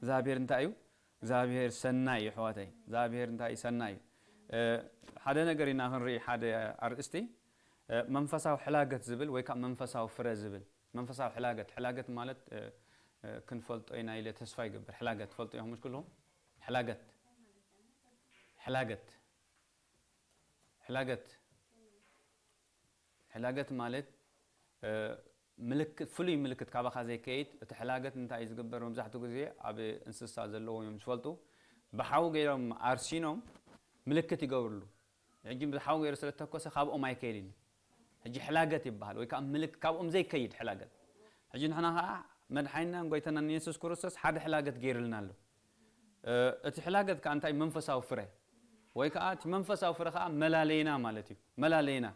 እግዚኣብሔር እንታይ እዩ? እግዚኣብሔር ሰናይ እዩ፣ ኣሕዋተይ። እግዚኣብሔር እንታይ እዩ? ሰናይ እዩ። እ፣ ሓደ ነገር ኢና ክንርኢ፣ ሓደ ኣርእስቲ፣ እ፣ መንፈሳዊ ሕላገት ዝብል ወይ ከዓ መንፈሳዊ ፍረ ዝብል። መንፈሳዊ ሕላገት፣ ሕላገት ማለት፣ እ፣ እ፣ ክንፈልጦ ኢና ኢለ ተስፋ ይገብር። ሕላገት ትፈልጡ ኢኹም ምሽ ኩልኹም? ሕላገት፣ ሕላገት፣ ሕላገት፣ ሕላገት ማለት፣ እ፣ ምልክት፣ ፍሉይ ምልክት ካባኻ ዘይከይድ። እቲ ሕላገት እንታይ እዩ ዝግበር? መብዛሕትኡ ግዜ ኣብ እንስሳ ዘለዎም እዮም ዝፈልጡ። ብሓዊ ገይሮም ኣርሲኖም ምልክት ይገብርሉ። ሕጂ ብሓዊ ገይሩ ስለ ዝተኮሰ ካብኦም ኣይከይድን እዩ። ሕጂ ሕላገት ይበሃል፣ ወይ ከዓ ምልክ-፣ ካብኦም ዘይከይድ ሕላገት። ሕጂ ንሕና ከዓ መድሓኒናን ጎይታናን የሱስ ክርስቶስ ሓደ ሕላገት ገይርልና ኣሎ። እ፣ እቲ ሕላገት ከዓ እንታይ? መንፈሳዊ ፍረ፣ ወይ ከዓ እቲ መንፈሳዊ ፍረ ከዓ መላለይና ማለት እዩ። መላለይና።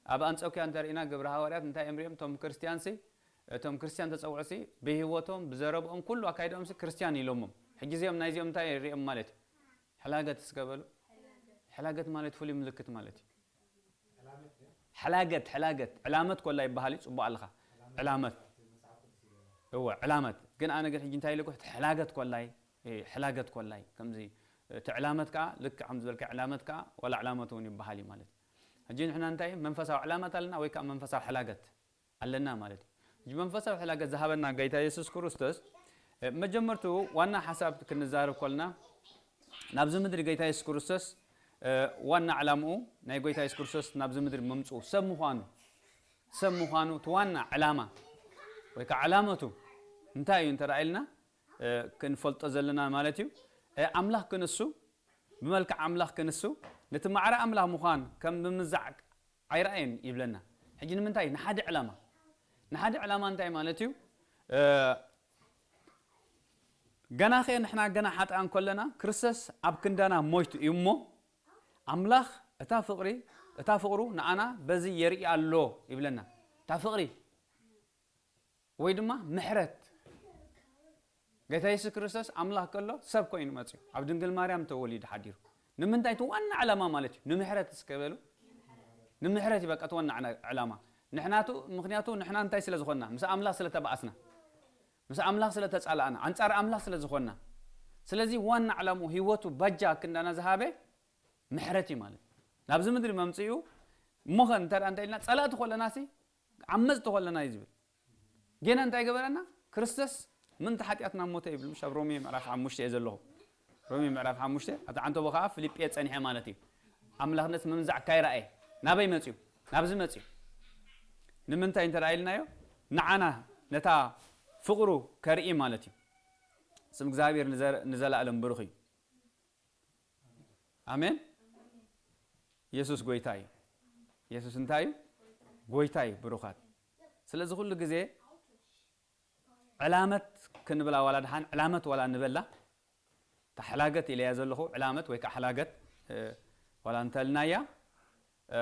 ኣብ ኣንጾኪያ እንተርኢና ግብረ ሃዋርያት እንታይ እዮም ሪኦም? እቶም ክርስትያንሲ፣ እቶም ክርስትያን ተጸውዕሲ ብህይወቶም፣ ብዘረብኦም፣ ኩሉ ኣካይድኦምሲ ክርስትያን ኢሎሞም። ሕጂ እዚኦም ናይዚኦም እንታይ ሪኦም ማለት እዩ? ሕላገት እስከ በሉ። ሕላገት ማለት ፍሉይ ምልክት ማለት እዩ። ሕላገት፣ ሕላገት፣ ዕላመት ኮላ ይበሃል እዩ፣ ጽቡቕ ኣለኻ። ዕላመት። እወ፣ ዕላመት። ግን ኣነ ግን ሕጂ እንታይ ኢለ፣ ሕላገት ኮላይ፣ እ፣ ሕላገት ኮላይ፣ ከምዚ፣ እቲ ዕላመት ከኣ፣ ልክዕ ከም ዝበልካ ዕላመት ከኣ፣ ዋላ ዕላመት እውን ይበሃል እዩ ማለት እዩ። ሕጂ ንሕና እንታይ፣ መንፈሳዊ ዕላመት ኣለና ወይ ከኣ መንፈሳዊ ሕላገት ኣለና ማለት እዩ። ሕጂ መንፈሳዊ ሕላገት ዝሃበና ጎይታ የሱስ ክርስቶስ፣ እ፣ መጀመርትኡ ዋና ሓሳብ ክንዛረብ ከለና፣ ናብዚ ምድሪ ጎይታ የሱስ ክርስቶስ፣ እ፣ ዋና ዕላምኡ ናይ ጎይታ የሱስ ክርስቶስ ናብዚ ምድሪ ምምጽኡ፣ ሰብ ምዃኑ፣ ሰብ ምዃኑ እቲ ዋና ዕላማ ወይ ከዓ ዕላመቱ እንታይ እዩ እንተ ደኣ ኢልና፣ እ፣ ክንፈልጦ ዘለና ማለት እዩ። እ፣ ኣምላኽ ክንሱ፣ ብመልክዕ ኣምላኽ ክንሱ፣ ነቲ ማዕረ ኣምላኽ ምዃን ከም ምምዛዕ ኣይረኣየን ይብለና። ሕጂ ንምንታይ? ንሓደ ዕላማ። ንሓደ ዕላማ እንታይ ማለት እዩ? እ፣ ገና ኸ ንሕና ገና ሓጥኣን ከለና ክርስቶስ ኣብ ክንዳና ሞይቱ እዩ እሞ፣ ኣምላኽ እታ ፍቕሪ፣ እታ ፍቕሩ ንኣና በዚ የርኢ ኣሎ ይብለና። እታ ፍቕሪ ወይ ድማ ምሕረት። ጎይታ የሱስ ክርስቶስ ኣምላኽ ከሎ ሰብ ኮይኑ መጽዩ፣ ኣብ ድንግል ማርያም ተወሊዱ ሓዲሩ። ንምንታይ? እቲ ዋና ዕላማ ማለት እዩ። ንምሕረት እስከ በሉ። ንምሕረት እዩ በቃ እቲ ዋና ዕና-፣ ዕላማ። ንሕናቱ፣ ምኽንያቱ ንሕና እንታይ ስለ ዝኾንና? ምስ ኣምላኽ ስለ ተባኣስና። ምስ ኣምላኽ ስለ ተጻላእና። ኣንጻር ኣምላኽ ስለ ዝኾንና። ስለዚ ዋና ዕላምኡ ህይወቱ ባጃ ክንዳና ዝሃበ ምሕረት እዩ ማለት እዩ። ናብዚ ምድሪ መምጽኡ እሞ ኸ እንተ ደኣ እንታይ ኢልና? ጸላእቲ ኮለናሲ፣ ዓመጽቲ ኮለና እዩ ዝብል። ጌና እንታይ ገበረና? ክርስቶስ ምእንቲ ሓጢኣትና ሞተ ይብል። ምሽ ኣብ ሮሜ ምዕራፍ ሓሙሽተ እየ ዘለኹ። ሮሜ ምዕራፍ ሓሙሽተ፣ ኣብቲ ዓንተቦ ኸዓ ፊልጴ ጸኒሐ ማለት እዩ። ኣምላኽነት ምምዛዕ ካይረኣየ ናበይ መጽዩ? ናብዚ መጽዩ። ንምንታይ እንተ ደኣ ኢልናዮ? ንዓና ነታ ፍቕሩ ከርኢ ማለት እዩ። ስም እግዚኣብሔር ንዘ-፣ ንዘላለም ብሩኽ እዩ። ኣሜን። የሱስ ጎይታ እዩ። የሱስ እንታይ እዩ? ጎይታ እዩ፣ ብሩኻት። ስለዚ ኩሉ ግዜ ዕላመት ክንብላ ዋላ ድሓን ዕላመት ዋላ ንበላ፣ እታ ሕላገት ኢለያ ዘለኹ፣ ዕላመት ወይ ከዓ ሕላገት፣ እ፣ ዋላ እንተልናያ፣ እ፣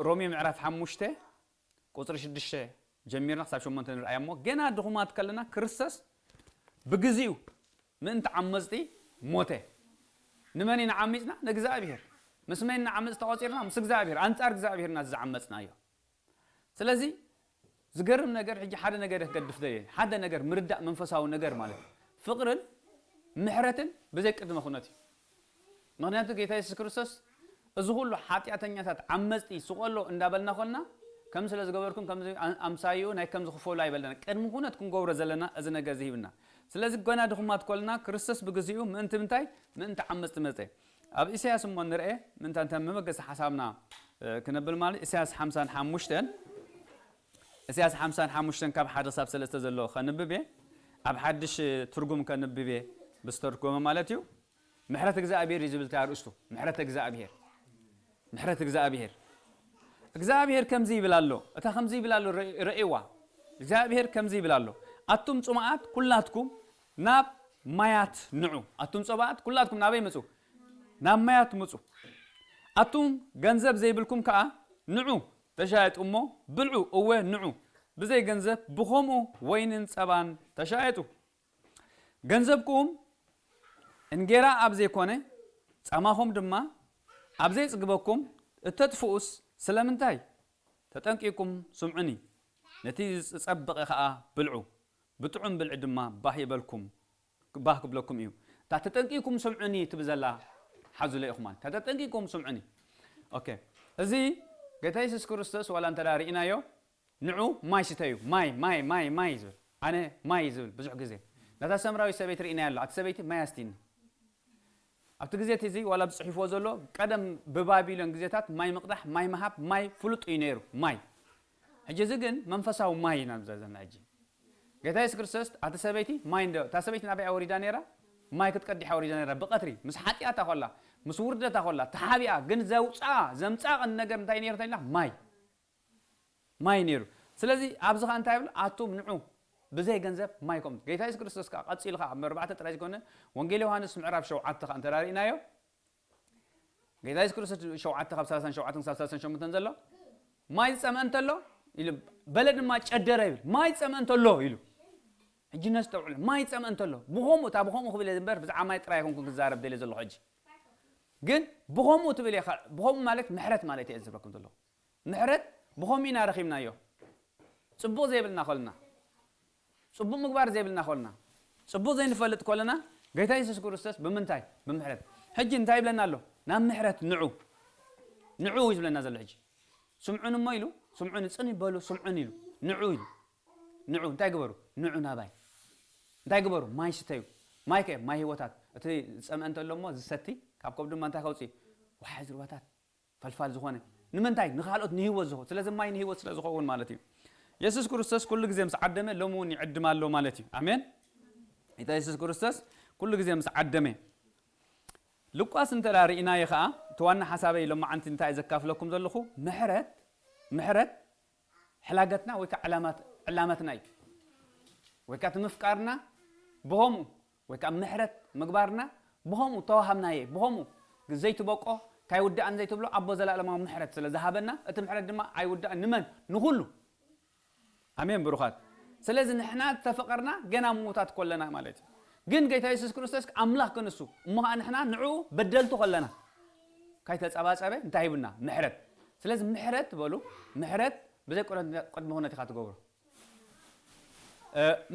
ሮሜ ምዕራፍ ሓሙሽተ ቁጽሪ ሽዱሽተ ጀሚርና ክሳብ ሸሞንተ ንርኣያ እሞ፣ ገና ድኹማት ከለና ክርስቶስ ብግዚኡ ምእንቲ ዓመጽቲ ሞተ። ንመን ኢና ዓሚጽና? ንእግዚኣብሔር። ምስ መን ኢና ዓመጽቲ ተቖጺርና? ምስ እግዚኣብሔር። ኣንጻር እግዚኣብሔር ኢና ዝዓመጽናዮ። ስለዚ ዝገርም ነገር፣ ሕጂ ሓደ ነገር ክገድፍ ደልየ። ሓደ ነገር ምርዳእ መንፈሳዊ ነገር ማለት እዩ። ፍቕርን ምሕረትን ብዘይ ቅድመ ኩነት እዩ። ምኽንያቱ ጌታ የሱስ ክርስቶስ እዚ ኩሉ ሓጢኣተኛታት ዓመጽቲ ስቆሎ እንዳበልና ኮልና፣ ከም ስለ ዝገበርኩም ከምዚ ኣ-፣ ኣምሳይኡ ናይ ከምዚ ክፈሉ ኣይበለና። ቅድሚ ኩነት ክንገብሮ ዘለና እዚ ነገር እዚ ሂብና። ስለዚ ገና ድኹማት ኮልና ክርስቶስ ብግዚኡ ምእንቲ ምንታይ? ምእንቲ ዓመጽቲ መጸ። ኣብ ኢሳያስ እሞ ንርኤ፣ ምእንታ እንተ መበገሲ ሓሳብና፣ እ፣ ክነብል ማለት ኢሳያስ ሓምሳን ሓሙሽተን፣ ኢሳያስ ሓምሳን ሓሙሽተን ካብ ሓደ ክሳብ ሰለስተ ዘሎ ከንብብ እየ። ኣብ ሓድሽ ትርጉም ከንብብ እየ፣ ብዝተርጎመ ማለት እዩ። ምሕረት እግዚኣብሔር እዩ ዝብል እቲ ኣርእስቱ። ምሕረት እግዚኣብሔር። ምሕረት እግዚኣብሔር። እግዚኣብሔር ከምዚ ይብል ኣሎ። እታ ከምዚ ይብል ኣሎ ረ-፣ ረእይዋ። እግዚኣብሔር ከምዚ ይብል ኣሎ። ኣቱም ጽማኣት ኩላትኩም ናብ ማያት ንዑ። ኣቱም ጽማኣት ኩላትኩም ናበይ ምጹ? ናብ ማያት ምጹ። ኣቱም ገንዘብ ዘይብልኩም ከኣ ንዑ ተሻየጡ እሞ ብልዑ። እወ ንዑ ብዘይ ገንዘብ ብኸምኡ ወይንን ጸባን ተሻየጡ። ገንዘብኩም እንጌራ ኣብ ዘይኮነ፣ ጻማኹም ድማ ኣብ ዘይጽግበኩም እተጥፍኡስ ስለምንታይ? ተጠንቂቕኩም ስምዑኒ፣ ነቲ ዝጸበቐ ኸኣ ብልዑ። ብጥዑም ብልዒ ድማ ባህ ይበልኩም፣ ባህ ክብለኩም እዩ። እታ ተጠንቂኩም ስምዑኒ ትብል ዘላ ሓዙለ ኢኹም ማለት። እታ ተጠንቂኩም ስምዑኒ። ኦኬ። እዚ ጌታ የሱስ ክርስቶስ ዋላ እንተ ደኣ ርኢናዮ፣ ንዑ ማይ ስተዩ፣ ማይ፣ ማይ፣ ማይ፣ ማይ ዝብል። ኣነ ማይ ዝብል ብዙሕ ግዜ። ነታ ሰምራዊት ሰበይቲ ርኢናያ ኣሎ። ኣቲ ሰበይቲ ማይ ኣስትይኒ። ኣብቲ ግዜ እቲ እዚ ዋላ ብጽሒፍዎ ዘሎ ቀደም ብባቢሎን ግዜታት ማይ ምቕዳሕ፣ ማይ ምሃብ፣ ማይ ፍሉጥ እዩ ነይሩ። ማይ። ሕጂ እዚ ግን መንፈሳዊ ማይ ኢና ንብዛ ዘለና ሕጂ። ጌታ የሱስ ክርስቶስ ኣቲ ሰበይቲ ማይ እንደ እታ ሰበይቲ ናበይ ኣወሪዳ ነይራ? ማይ ክትቀድሕ ኣወሪዳ ነይራ። ብቐትሪ ምስ ሓጢኣታ ኮላ፣ ምስ ውርደታ ኮላ ተሓቢኣ፣ ግን ዘውፅኣ ዘምፅኣ ቀንዲ ነገር እንታይ ነይሩ ተኢላ? ማይ ማይ ነይሩ። ስለዚ ኣብዚ ኸዓ እንታይ ይብል? ኣቱም ንዑ ብዘይ ገንዘብ ማይ ከም ጌታ የሱስ ክርስቶስ ከዓ ቀፂሉ ከዓ ኣብ ኣርባዕተ ጥራይ ዝኾነ ወንጌል ዮሃንስ ምዕራፍ ሸውዓተ ከዓ እንተ ርኢናዮ ጌታ የሱስ ክርስቶስ ሸውዓተ ካብ ሰላሳን ሸውዓተን ክሳብ ሰላሳን ሸሞንተን ዘሎ ማይ ዝፀምአ እንተሎ ኢሉ በለ ድማ ጨደረ ይብል። ማይ ዝፀምአ እንተሎ ኢሉ ሕጂ ነስተውዕል። ማይ ዝፀምአ እንተሎ ብኸምኡ እታ ብኸምኡ ክብል እየ እምበር ብዛዕባ ማይ ጥራይ ኣይኮንኩን ክዛረብ ደልየ ዘለኹ ሕጂ። ግን ብኸምኡ ትብል እየ ብኸምኡ ማለት ምሕረት ማለት እየ ዝብለኩም ዘለኹ። ምሕረት ብኸምኡ ኢና ረኺብናዮ። ጽቡቕ ዘይብልና ኮልና፣ ጽቡቕ ምግባር ዘይብልና ኮልና፣ ጽቡቕ ዘይንፈልጥ ኮለና ጌታ የሱስ ክርስቶስ ብምንታይ? ብምሕረት። ሕጂ እንታይ ይብለና ኣሎ? ናብ ምሕረት ንዑ። ንዑ እዩ ዝብለና ዘሎ ሕጂ። ስምዑን እሞ ኢሉ፣ ስምዑን ጽን ይበሉ፣ ስምዑን ኢሉ። ንዑ ኢሉ። ንዑ እንታይ ግበሩ? ንዑ ናባይ። እንታይ ግበሩ? ማይ ስተዩ። ማይ ከ ማይ ህይወታት። እቲ ዝጸምአ እንተሎ እሞ ዝሰቲ ካብ ከብዱ ድማ እንታይ ከውጽእ? ወሓዚ ሩባታት ፈልፋል ዝኾነ ንምንታይ? ንኻልኦት ንህይወት ዝኾ ስለዚ ማይ ንህይወት ስለ ዝኸውን ማለት እዩ። የሱስ ክርስቶስ ኩሉ ግዜ ምስ ዓደመ ሎም እውን ይዕድም ኣሎ ማለት እዩ። ኣሜን። ጌታ የሱስ ክርስቶስ ኩሉ ግዜ ምስ ዓደመ ሉቃስ እንተ ርኢናዮ ኸዓ እቲ ዋና ሓሳበይ ሎማዓንቲ እንታይ ዘካፍለኩም ዘለኹ ምሕረት ምሕረት ሕላገትና ወይ ከዓ ዕላማትና እዩ። ወይ ከዓ እቲ ምፍቃርና ብኸምኡ ወይ ከዓ ምሕረት ምግባርና ብኸምኡ ተዋሃብናየ። ብኸምኡ ዘይትበቆ ካይውዳእን ዘይትብሎ ኣቦ ዘላለማዊ ምሕረት ስለ ዝሃበና እቲ ምሕረት ድማ ኣይውዳእን። ንመን? ንኹሉ። ኣሜን ብሩኻት። ስለዚ ንሕና ተፈቐርና ገና ምዉታት ኮለና ማለት እዩ። ግን ጌታ የሱስ ክርስቶስ ኣምላኽ ክንሱ እሞ ኸዓ ንሕና ንዕኡ በደልቱ ኮለና ካይተጸባጸበ እንታይ ሂብና? ምሕረት። ስለዚ ምሕረት በሉ። ምሕረት ብዘይ ቅድሚ ኩነት ኢኻ ትገብሮ።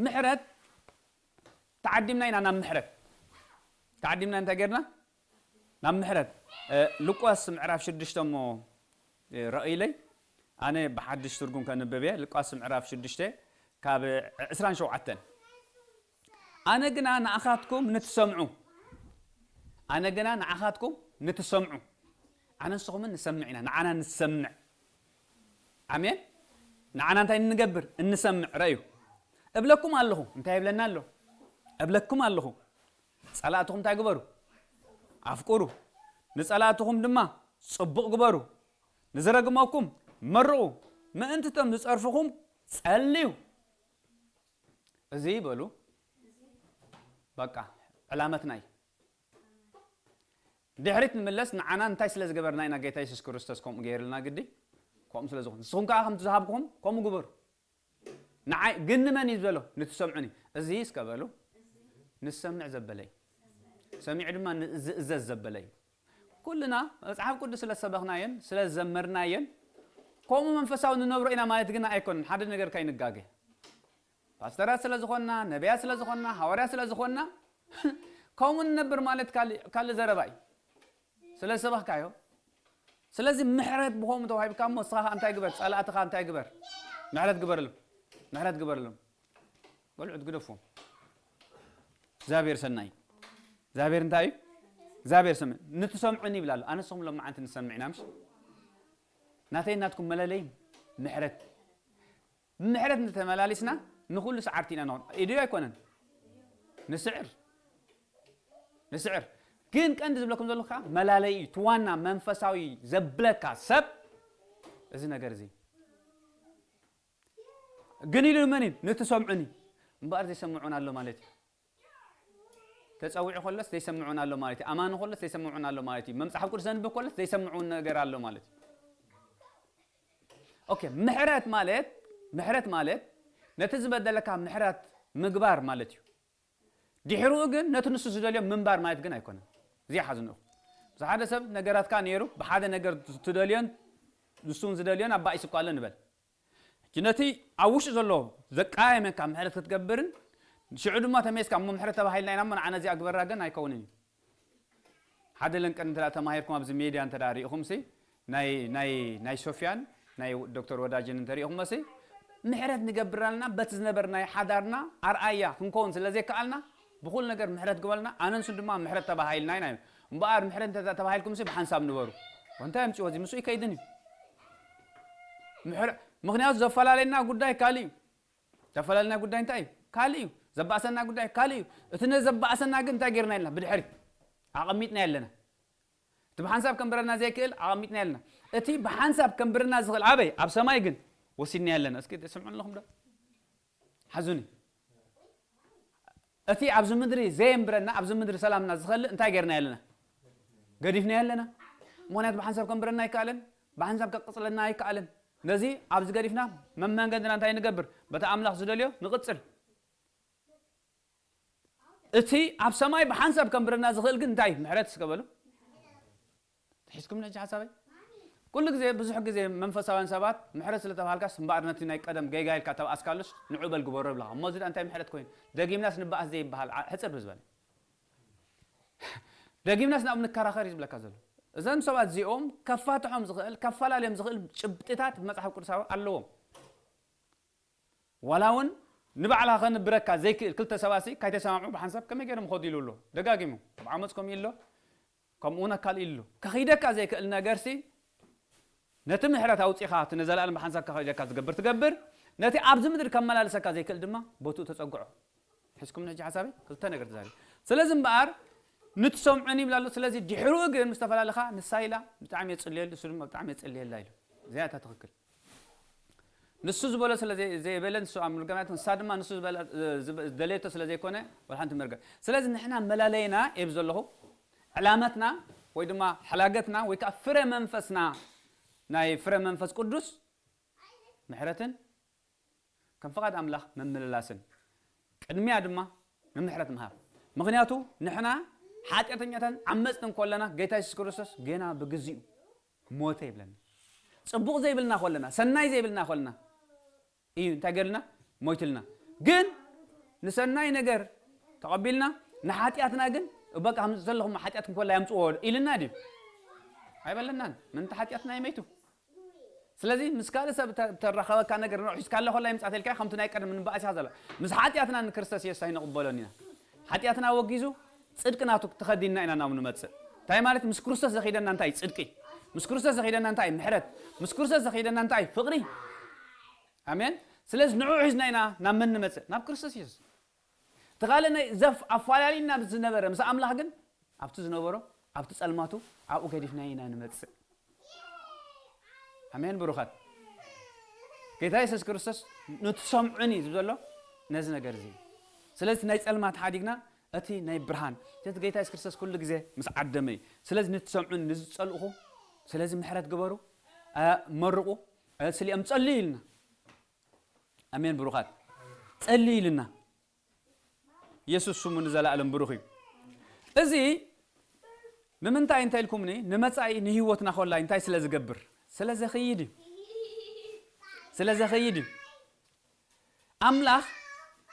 ምሕረት ተዓዲምና ኢና ናብ ምሕረት። ተዓዲምና እንታይ ጌርና? ናብ ምሕረት። ሉቃስ ምዕራፍ ሽዱሽተ እሞ ረእይለይ ኣነ ብሓድሽ ትርጉም ከንብብ እየ። ሉቃስ ምዕራፍ ሽዱሽተ ካብ ዕስራን ሸውዓተን ኣነ ግና ንኣኻትኩም ንትሰምዑ ኣነ ግና ንኣኻትኩም ንትሰምዑ ኣነ ንስኹምን ንሰምዕ ኢና። ንዓና ንሰምዕ። ኣሜን። ንዓና እንታይ እንገብር? እንሰምዕ። ረእዩ እብለኩም ኣለኹ። እንታይ ይብለና ኣሎ? እብለኩም ኣለኹ። ጸላእትኹም እንታይ ግበሩ? ኣፍቅሩ። ንጸላእትኹም ድማ ጽቡቕ ግበሩ። ንዝረግመኩም መርቑ። ምእንቲ እቶም ዝጸርፍኹም ጸልዩ። እዚ በሉ በቃ ዕላመትና እዩ። ድሕሪት ንምለስ ንዓና እንታይ ስለ ዝገበርና ኢና ጌታ የሱስ ክርስቶስ ከምኡ ገይርልና ግዲ? ከምኡ ስለ ዝኾነ ንስኹም ከዓ ከምቲ ዝሃብኩም ከምኡ ግበሩ። ንዓይ ግን ንመን እዩ ዝበሎ? ንትሰምዑኒ። እዚ እስከ በሉ ንሰምዕ ዘበለ እዩ። ሰሚዑ ድማ ዝእዘዝ ዘበለ እዩ። ኩልና መፅሓፍ ቅዱስ ስለ ዝሰበኽናዮን ስለ ዝዘመርናዮን ከምኡ መንፈሳዊ ንነብሮ ኢና ማለት ግን ኣይኮንን። ሓደ ነገር ካይንጋገ ፓስተራት ስለ ዝኾንና፣ ነቢያት ስለ ዝኾንና፣ ሃዋርያ ስለ ዝኾንና ከምኡ ንነብር ማለት ካልእ ዘረባ እዩ። ስለ ዝሰበኽካዮ። ስለዚ ምሕረት ብኸምኡ ተዋሂብካ እሞ ንስኻ ከዓ እንታይ ግበር? ጸላእትኻ እንታይ ግበር? ምሕረት ግበረሎም። ምሕረት ግበረሎም። በልዑ ትግደፍዎም። እግዚኣብሔር ሰናይ። እግዚኣብሔር እንታይ እዩ? እግዚኣብሔር ሰማይ። ንትሰምዑኒ ይብል ኣሎ። ኣነ ንስኹም ሎማዓንቲ ንሰምዕ ኢና ምሽ? ናተይ ናትኩም መለለይ ምሕረት። ብምሕረት እንተተመላሊስና ንኹሉ ሰዓርቲ ኢና ንኾን። ኢድዮ ኣይኮነን። ንስዕር። ንስዕር። ግን ቀንዲ ዝብለኩም ዘለኹ ከዓ መላለይ እዩ። እቲ ዋና መንፈሳዊ ዘብለካ ሰብ እዚ ነገር እዚ። ግን ኢሉ መን እዩ? ንትሰምዑኒ። እምበኣር ዘይሰምዑን ኣሎ ማለት እዩ። ተጸዊዑ ከሎስ ዘይሰምዑን ኣሎ ማለት እዩ። ኣማኒ ከሎስ ዘይሰምዑን ኣሎ ማለት እዩ። መጽሓፍ ቅዱስ ዘንብብ ከሎስ ዘይሰምዑን ነገር ኣሎ ማለት እዩ። ኦኬ፣ ምሕረት ማለት ምሕረት ማለት ነቲ ዝበደለካ ምሕረት ምግባር ማለት እዩ። ድሕሪኡ ግን ነቲ ንሱ ዝደልዮ ምንባር ማለት ግን ኣይኮነን። እዚ ሓዝንኡ ምስ ሓደ ሰብ ነገራትካ ነይሩ ብሓደ ነገር ትደልዮን ንሱን ዝደልዮን ኣባኢስ እኳ ኣሎ ንበል። ነቲ ኣብ ውሽጢ ዘሎ ዘቃየመካ ምሕረት ክትገብርን ሽዑ ድማ ተመይስካ እሞ ምሕረት ተባሂልና ኢና እሞ ንዓና እዚኣ ግበራ ግን ኣይከውንን እዩ። ሓደ ለንቀን እንተ ተማሂርኩም ኣብዚ ሜድያ እንተ ሪኢኹም ሲ ናይ ናይ ናይ ሶፊያን ናይ ዶክተር ወዳጅን እንተ ሪኢኹም ሲ ምሕረት ንገብር ኣለና። በቲ ዝነበርናዮ ሓዳርና ኣርኣያ ክንከውን ስለ ዘይከኣልና ብኹሉ ነገር ምሕረት ግበልና። ኣነ ንሱ ድማ ምሕረት ተባሃሂልና ኢና። እምበኣር ምሕረት እንተ ተባሂልኩም ሲ ብሓንሳብ ንበሩ። እንታይ ኣምፅዎ እዚ ምስኡ ይከይድን እዩ። ምሕረ- ምኽንያቱ ዘፈላለየና ጉዳይ ካልእ እዩ። ዘፈላለየና ጉዳይ እንታይ እዩ? ካልእ እዩ። ዘባእሰና ጉዳይ ካልእ እዩ። እቲ ነዘባእሰና ግን እንታይ ጌርና የለና? ብድሕሪት ኣቐሚጥና የለና። እቲ ብሓንሳብ ከንብረና ዘይክእል ኣቐሚጥና የለና። እቲ ብሓንሳብ ከንብረና ዝኽእል ኣበይ? ኣብ ሰማይ ግን ወሲድና የለና። እስኪ ስምዑ ኣለኹም ዶ? ሓዙኒ። እቲ ኣብዚ ምድሪ ዘየንብረና፣ ኣብዚ ምድሪ ሰላምና ዝኸልእ እንታይ ጌርና የለና? ገዲፍና የለና። ምኽንያቱ ብሓንሳብ ከንብረና ኣይከኣለን፣ ብሓንሳብ ከቅጽለና ኣይከኣለን። ነዚ ኣብዚ ገዲፍና መመንገድና እንታይ ንገብር? በቲ ኣምላኽ ዝደልዮ ንቕጽል። እቲ ኣብ ሰማይ ብሓንሳብ ከንብረና ዝኽእል ግን እንታይ? ምሕረት እስከ በሉ። ትሒዝኩም ነጂ ሓሳበይ? ኩሉ ግዜ፣ ብዙሕ ግዜ መንፈሳውያን ሰባት ምሕረት ስለ ተባሃልካስ እምበኣር ነቲ ናይ ቀደም ጌጋ ኢልካ ተባኣስካሉስ ንዑ በል ግበሮ ይብላኻ። እሞ እዚ ደኣ እንታይ ምሕረት ኮይኑ? ደጊምናስ ንበኣስ ዘይበሃል ዓ- ሕጽር ብዝበለ። ደጊምናስ ናብኡ ንከራኸር እዩ ዝብለካ ዘሎ። እዞም ሰባት እዚኦም ከፋትሖም ዝኽእል፣ ከፈላልዮም ዝኽእል ጭብጥታት መጽሓፍ ቅዱሳዊ ኣለዎም። ዋላ እውን ንባዕላ ከንብረካ ዘይክእል ክልተ ሰባሲ ካይተሰማምዑ ብሓንሳብ ከመይ ገይሮም ኸዱ ኢሉ ኣሎ። ደጋጊሙ ኣብ ዓመፅ ከምኡ ኢሉ ኣሎ። ከምኡ እውን ኣካል ኢሉ ኣሎ። ከኺደካ ዘይክእል ነገርሲ ነቲ ምሕረት ኣውፂኻ እቲ ንዘለኣለም ብሓንሳብ ከኺደካ ዝገብር ትገብር፣ ነቲ ኣብዚ ምድሪ ከመላልሰካ ዘይክእል ድማ ቦትኡ ተፀግዖ። ሕዝኩም ነጂ ሓሳበይ ክልተ ነገር ተዛሪ። ስለዚ እምበኣር ንትሰምዑን ይብላ ኣሎ። ስለዚ ድሕሪኡ ግን ምስ ተፈላለኻ ንሳ ኢላ ብጣዕሚ የፅልየሉ፣ እሱ ድማ ብጣዕሚ የፅልየላ ኢሉ። እዚኣ እታ ትኽክል። ንሱ ዝበሎ ስለ ዘይ- ዘይበለ ንሱ ኣብ ምርጋም ያትም ንሳ ድማ ንሱ ዝበለ- ዝብ- ዝደለየቶ ስለ ዘይኮነ ወላ ሓንቲ መርገም። ስለዚ ንሕና መላለየና እየ ዘለኹ ዕላመትና ወይ ድማ ሕላገትና ወይ ከዓ ፍረ መንፈስና ናይ ፍረ መንፈስ ቅዱስ ምሕረትን ከም ፍቓድ ኣምላኽ ምምልላስን ቅድሚያ ድማ ንምሕረት ምሃብ። ምኽንያቱ ንሕና ሓጢኣተኛታትን ዓመፅትን ኮለና ጌታ የሱስ ክርስቶስ ገና ብግዚኡ ሞተ ይብለና። ፅቡቕ ዘይብልና ኮለና፣ ሰናይ ዘይብልና ኮለና እዩ እንታይ ገርልና ሞይትልና። ግን ንሰናይ ነገር ተቐቢልና ንሓጢኣትና ግን በቃ ከምዚ ዘለኹም ሓጢኣትኩም ኮላ ያምፅዎ ኢልና ድዩ? ኣይበለናን። ምንቲ ሓጢኣትና ይመይቱ። ስለዚ ምስ ካልእ ሰብ እተ- እተራኸበካ ነገር ንዑ ሒዝካ ኣለኹ ኮላ ይምፃእ ተልካ ከምቲ ናይ ቀደም ንበኣስ ኢኻ ዘላ። ምስ ሓጢኣትና ንክርስቶስ የሱስ ኣይንቕበሎን ኢና። ሓጢኣትና ወጊዙ ፅድቂ ናቱ ተኸዲንና ኢና ናብ ንመፅእ። እንታይ ማለት? ምስ ክርስቶስ ዘኺደና እንታይ? ፅድቂ። ምስ ክርስቶስ ዘኺደና እንታይ? ምሕረት። ምስ ክርስቶስ ዘኺደና እንታይ? ፍቕሪ። ኣሜን። ስለዚ ንዑ ሒዝና ኢና ናብ መን ንመፅእ? ናብ ክርስቶስ የሱስ። እቲ ካልእ ናይ ዘፍ ኣፋላሊና ዝነበረ ምስ ኣምላኽ ግን ኣብቲ ዝነበሮ ኣብቲ ጸልማቱ ኣብኡ ገዲፍና ኢና ንመጽእ። ኣሜን ብሩኻት። ጌታ የሱስ ክርስቶስ ንትሰምዑኒ ዝብል ዘሎ ነዚ ነገር እዚ። ስለዚ ናይ ጸልማት ሓዲግና እቲ ናይ ብርሃን እቲ ጌታ የሱስ ክርስቶስ ኩሉ ግዜ ምስ ዓደመ እዩ። ስለዚ ንትሰምዑኒ ንዝጸልእኹ ስለዚ ምሕረት ግበሩ፣ እ፣ መርቑ፣ እ፣ ስሊኦም ጸልዩ ኢልና። ኣሜን ብሩኻት። ጸልዩ ኢልና። የሱስ ስሙ ንዘለኣለም ብሩኽ እዩ። እዚ ንምንታይ እንታይ ኢልኩምኒ? ንመጻኢ ንህይወትና ኮላይ እንታይ ስለ ዝገብር? ስለ ዘኽይድ እዩ። ስለ ዘኽይድ እዩ። ኣምላኽ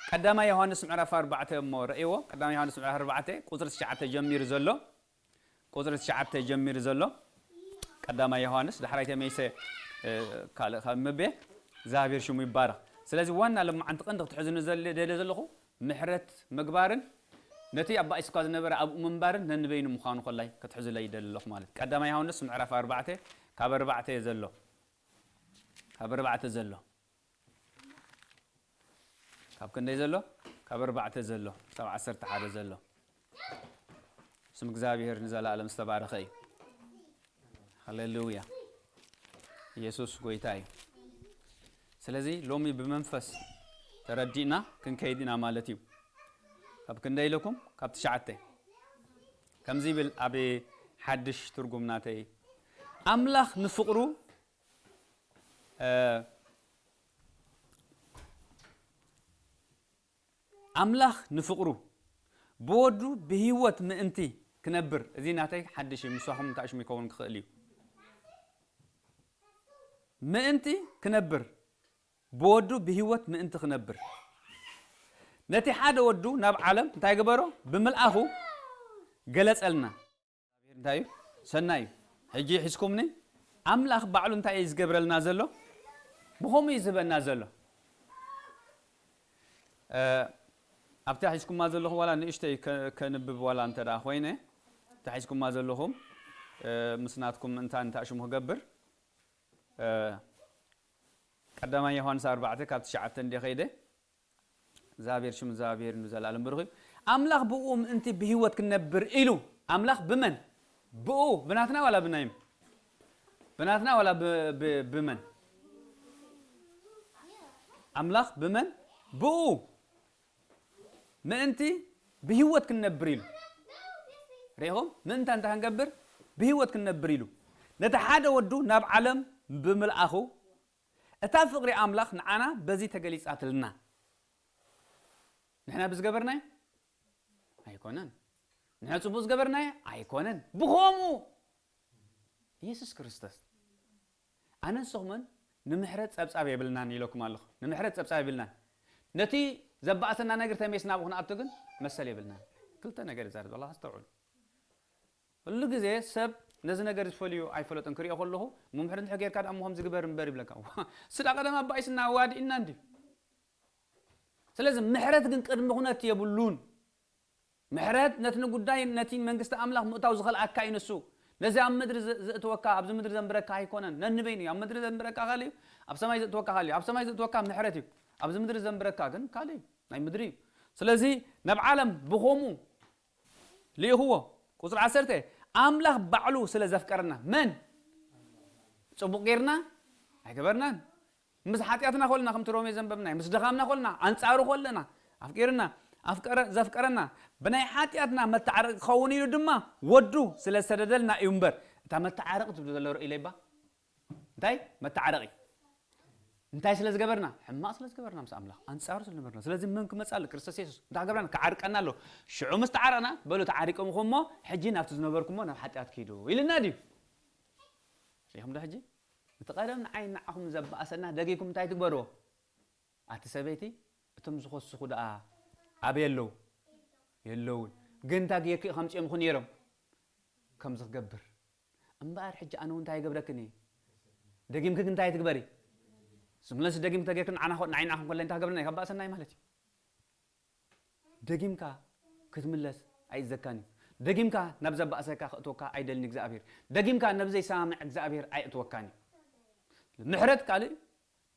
ቀዳማይ ዮሃንስ ምዕራፍ ኣርባዕተ እሞ ረእይዎ። ቀዳማይ ዮሃንስ ምዕራፍ ኣርባዕተ ቁጽሪ ትሽዓተ ጀሚሩ ዘሎ ቁጽሪ ትሽዓተ ጀሚሩ ዘሎ ቀዳማይ ዮሃንስ ዳሕራይ ተመይሰ ካልእ ካብ መቤ እግዚኣብሔር ሽሙ ይባረኽ። ስለዚ ዋና ለማዓንቲ ቀንዲ ክትሕዝኑ ደልየ ዘለኹ ምሕረት ምግባርን ነቲ ኣባኢስኳ ዝነበረ ኣብኡ ምንባርን ነንበይኑ ምዃኑ ኮላይ ክትሕዙለይ ይደሊ ኣለኹ ማለት ቀዳማይ ዮሃንስ ምዕራፍ ኣርባዕተ ካብ ኣርባዕተ ዘሎ ካብ ኣርባዕተ ዘሎ ካብ ክንደይ ዘሎ ካብ ኣርባዕተ ዘሎ ክሳብ ዓሰርተ ሓደ ዘሎ ስም እግዚኣብሔር ንዘለኣለም ዝተባረኸ እዩ። ሃሌሉያ። ኢየሱስ ጎይታ እዩ። ስለዚ ሎሚ ብመንፈስ ተረዲእና ክንከይድ ኢና ማለት እዩ። ካብ ክንደይ ኢለኩም ካብ ትሽዓተ ከምዚ ይብል ኣብ ሓድሽ ትርጉም ናተይ ኣምላኽ ንፍቕሩ ኣምላኽ ንፍቕሩ ብወዱ ብህይወት ምእንቲ ክነብር እዚ ናተይ ሓድሽ እዩ ምሳኹም እንታይ ሽሙ ይከውን ክኽእል እዩ ምእንቲ ክነብር ብወዱ ብህይወት ምእንቲ ክነብር ነቲ ሓደ ወዱ ናብ ዓለም እንታይ ገበሮ? ብምልኣኹ ገለጸልና። እንታይ እዩ? ሰናይ እዩ። ሕጂ ሒዝኩምኒ ኣምላኽ ባዕሉ እንታይ እዩ ዝገብረልና ዘሎ? ብኸምኡ እዩ ዝህበና ዘሎ። ኣብታ ሒዝኩማ ዘለኹም ዋላ ንእሽተይ ከንብብ ዋላ እንተ ደኣ ኮይነ እታ ሒዝኩማ ዘለኹም ምስ ናትኩም እንታ እንታ ሽሙ ክገብር ቀዳማይ ዮሃንስ ኣርባዕተ ካብ ትሽዓተ እንደ ኸይደ እግዚኣብሔር ሽም እግዚኣብሔር ንዘለኣለም ብሩኽ እዩ። ኣምላኽ ብኡ ምእንቲ ብህይወት ክንነብር ኢሉ ኣምላኽ ብመን ብኡ ብናትና ዋላ ብናይም ብናትና ዋላ ብመን ኣምላኽ ብመን ብኡ ምእንቲ ብህይወት ክንነብር ኢሉ ሪኢኹም ምእንታ እንታይ ክንገብር ብህይወት ክንነብር ኢሉ ነቲ ሓደ ወዱ ናብ ዓለም ብምልኣኹ እታ ፍቕሪ ኣምላኽ ንዓና በዚ ተገሊጻትልና። ንሕና ብዝገበርናዮ ኣይኮነን። ንሕና ጽቡቕ ዝገበርናዮ ኣይኮነን። ብኸምኡ ኢየሱስ ክርስቶስ ኣነ ንስኹምን ንምሕረት ጸብጻብ የብልናን ኢለኩም ኣለኹ። ንምሕረት ጸብጻብ የብልናን። ነቲ ዘባእሰና ነገር ተመይስ ናብኡ ክንኣቱ ግን መሰል የብልናን። ክልተ ነገር ይዛረብ ዘለኹ ኣስተውዕሉ። ኩሉ ግዜ ሰብ ነዚ ነገር ዝፈልዩ ኣይፈለጥን ክሪኦ ከለኹ ምምሕር እንድሕር ጌርካ ደኣ እሞ ከምዚ ግበር እምበር ይብለካ። ስዳ ቀደም ኣባኢስና ኣዋዲእና እንዲ ስለዚ ምሕረት ግን ቅድሚ ኩነት የብሉን። ምሕረት ነቲ ንጉዳይ ነቲ መንግስቲ ኣምላኽ ምእታው ዝኸልኣካ እዩ ንሱ። ነዚ ኣብ ምድሪ ዘእትወካ ኣብዚ ምድሪ ዘንብረካ ኣይኮነን። ነንበይኑ እዩ ኣብ ምድሪ ዘንብረካ ካልእ እዩ፣ ኣብ ሰማይ ዘእትወካ ካልእ እዩ። ኣብ ሰማይ ዘእትወካ ምሕረት እዩ፣ ኣብዚ ምድሪ ዘንብረካ ግን ካልእ እዩ፣ ናይ ምድሪ እዩ። ስለዚ ናብ ዓለም ብኸምኡ ልኢኽዎ። ቁፅሪ ዓሰርተ ኣምላኽ ባዕሉ ስለ ዘፍቀረና መን ፅቡቕ ጌርና ኣይገበርናን። ምስ ሓጢኣትና ኮልና ከምቲ ሮሜ ዘንበብናዮ ምስ ድኻምና ኮልና ኣንጻሩ ኮለና ኣፍቂርና ኣፍቀረ ዘፍቀረና ብናይ ሓጢኣትና መታዓረቂ ክኸውን ኢሉ ድማ ወዱ ስለ ዝሰደደልና እዩ እምበር እታ መታዓረቂ ትብሉ ዘሎ ርእይለይባ እንታይ መታዓረቂ እንታይ ስለ ዝገበርና ሕማቕ ስለ ዝገበርና ምስ ኣምላኽ ኣንጻሩ ስለ ዝነበርና ስለዚ መን ክመጽእ ኣሎ ክርስቶስ የሱስ እንታይ ክገብረና ክዓርቀና ኣሎ ሽዑ ምስ ተዓረቕና በሉ ተዓሪቆምኹም እሞ ሕጂ ናብቲ ዝነበርኩሞ ናብ ሓጢኣት ክይዱ ኢልና ድዩ ሪኹም ዶ ሕጂ እቲ ቀደም ንዓይ ንዓኹም ዘባእሰና ደጊኩም እንታይ ትግበርዎ ኣቲ ሰበይቲ እቶም ዝኸስኹ ደኣ ኣበይ ኣለዉ የለውን ግን እንታይ ጌርኪ ኢኻ ምፅኦምኹ ነይሮም ከምዚ ክገብር እምበኣር ሕጂ ኣነ እውን እንታይ ይገብረክን እየ ደጊምኪ ግን እንታይ ትግበሪ ዝምለስ ደጊም ተጌርክን ንዓና ንዓይ ንዓኹም ከለና እንታይ ክገብረና እዩ ካብ ባእሰናይ ማለት እዩ ደጊምካ ክትምለስ ኣይእዘካን እዩ ደጊምካ ናብ ዘባእሰካ ክእትወካ ኣይደልን እግዚኣብሔር ደጊምካ ናብ ዘይሰማምዕ እግዚኣብሔር ኣይእትወካን እዩ ምሕረት ካልእ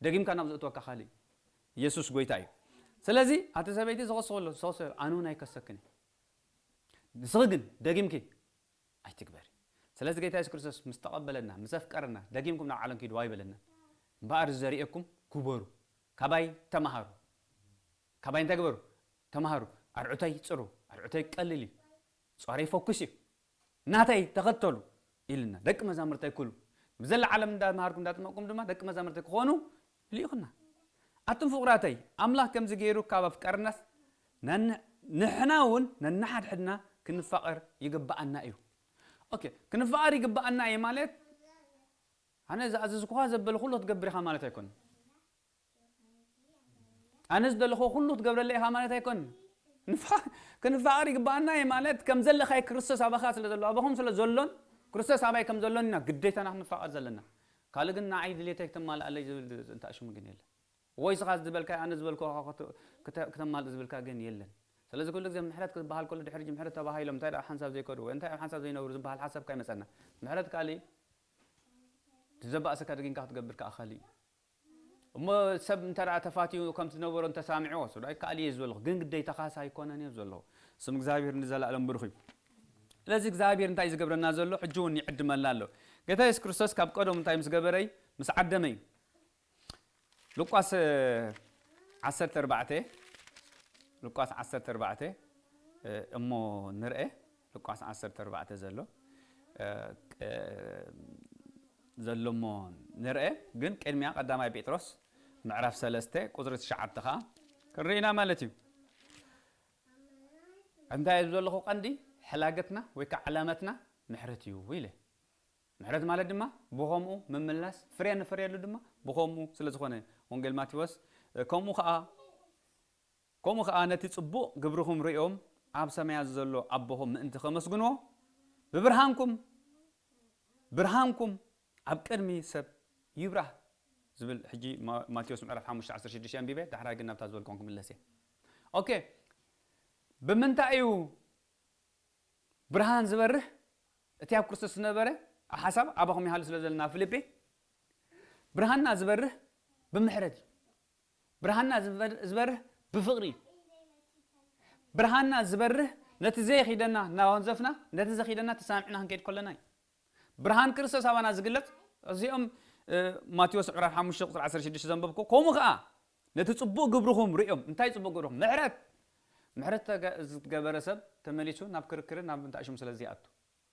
ደጊምካ ናብ ዘእትወካ ካልእ እዩ የሱስ ጎይታ እዩ ስለዚ ኣቲ ሰበይቲ ዝኸስኸሎ ዝኸሰ ኣነ እውን ኣይከሰክን እዩ ንስኺ ግን ደጊምኪ ኣይትግበሪ ስለዚ ጌታ የሱስ ክርስቶስ ምስ ተቐበለና ምስ ኣፍቀረና ደጊምኩም ናብ ዓለም ኪዱ ኣይበለና እምበኣር ዘርእየኩም ግበሩ ካባይ ተማሃሩ ካባይ እንታይ ግበሩ ተማሃሩ ኣርዑተይ ፅሩ ኣርዑተይ ቀልል እዩ ፃረይ ፈኩስ እዩ ናተይ ተኸተሉ ኢልና ደቂ መዛምርተይ ኩሉ ብዘላ ዓለም እንዳመሃርኩም እንዳጥመቅኩም ድማ ደቂ መዛምርተይ ክኾኑ ልኢኹና ኣቱም ፍቑራተይ ኣምላኽ ከምዚ ገይሩ ካብ ኣፍቀርናስ ንሕና እውን ነንሓድሕድና ክንፋቐር ይግብኣና እዩ ኦኬ ክንፋቐር ይግብኣና እዩ ማለት ኣነ ዝኣዘዝኩኻ ዘበለ ኩሉ ክትገብር ኢኻ ማለት ኣይኮን ኣነ ዝደለኹ ኩሉ ክትገብረለ ኢኻ ማለት ኣይኮን ክንፋቐር ይግብኣና እዩ ማለት ከም ዘለኻይ ክርስቶስ ኣባኻ ስለ ዘሎ ኣባኹም ስለ ዘሎን ክርስቶስ ኣባይ ከም ዘሎን ኢና ግዴታና ክንፋቐር ዘለና ካልእ ግን ንዓይ ድሌተይ ክተማልኣለይ ዝብል እንታ ሽሙ ግን የለን ወይ ስኻ ዝበልካ ኣነ ዝበልኩ ክተማልእ ዝብልካ ግን የለን ስለዚ ኩሉ ግዜ ምሕረት ክበሃል ከሎ ድሕሪ ምሕረት ተባሂሎም እንታይ ደኣ ሓንሳብ ዘይከዱ ወይ እንታይ ኣብ ሓንሳብ ዘይነብሩ ዝበሃል ሓሳብ ካይመፀና ምሕረት ካልእ እዩ ዘባእሰካ ደጊምካ ክትገብር ከዓ ካልእ እዩ እሞ ሰብ እንተ ተፋትዩ ከም ዝነበሮ እንተሳሚዕዎ ሱዳይ ከኣል እየ ዝበልኹ ግን ግዴታኻስ ኣይኮነን እየ ዘለኹ ስም እግዚኣብሔር ንዘላለም ብሩኽ እዩ ስለዚ እግዚኣብሔር እንታይ ዝገብረና ዘሎ ሕጂ እውን ይዕድመልና ኣሎ ጌታ የሱስ ክርስቶስ ካብ ቀደም እንታይ ምስ ገበረይ ምስ ዓደመ እዩ ሉቃስ ዓሰርተ ኣርባዕተ ሉቃስ ዓሰርተ ኣርባዕተ እሞ ንርአ ሉቃስ ዓሰርተ ኣርባዕተ ዘሎ ዘሎ እሞ ንርአ ግን ቅድሚያ ቀዳማይ ጴጥሮስ ምዕራፍ ሰለስተ ቁፅሪ ትሽዓተ ከዓ ክንርኢና ማለት እዩ እንታይ እዩ ዘለኹ ቀንዲ ሕላገትና ወይ ከዓ ዕላመትና ምሕረት እዩ ኢለ ምሕረት ማለት ድማ ብኸምኡ ምምላስ ፍሬ ንፍርየሉ ድማ ብኸምኡ ስለ ዝኾነ ወንጌል ማቴዎስ። ከምኡ ኸዓ ከምኡ ኸዓ ነቲ ጽቡቕ ግብርኹም ርእዮም ኣብ ሰማያት ዘሎ ኣቦኹም ምእንቲ ከመስግንዎ ብብርሃንኩም ብርሃንኩም ኣብ ቅድሚ ሰብ ይብራህ ዝብል። ሕጂ ማቴዎስ ምዕራፍ ሓሙሽተ ዓሰርተ ሽዱሽተ ኣንቢበ ዳሕራይ ግን ናብታ ዝበልኮን ክምለስ እየ። ኦኬ። ብምንታይ እዩ ብርሃን ዝበርህ? እቲ ኣብ ክርስቶስ ዝነበረ ሓሳብ ኣባኹም ይሃሉ ስለ ዘለና ፊልጴ፣ ብርሃንና ዝበርህ ብምሕረት እዩ። ብርሃንና ዝበርህ ብፍቕሪ እዩ። ብርሃንና ዝበርህ ነቲ ዘይኺደና እናወንዘፍና ነቲ ዘኺደና ተሰማሚዕና ክንከይድ ከለና እዩ። ብርሃን ክርስቶስ ኣባና ዝግለጽ እዚኦም ማቴዎስ ምዕራፍ ሓሙሽተ ቁፅሪ ዓሰርተ ሽዱሽተ ዘንበብኩ። ከምኡ ከዓ ነቲ ፅቡቅ ግብርኹም ርእዮም። እንታይ ፅቡቅ ግብርኹም? ምሕረት። ምሕረት ዝገበረ ሰብ ተመሊሱ ናብ ክርክርን ናብ ምንታእሽም ስለ ዝይኣቱ፣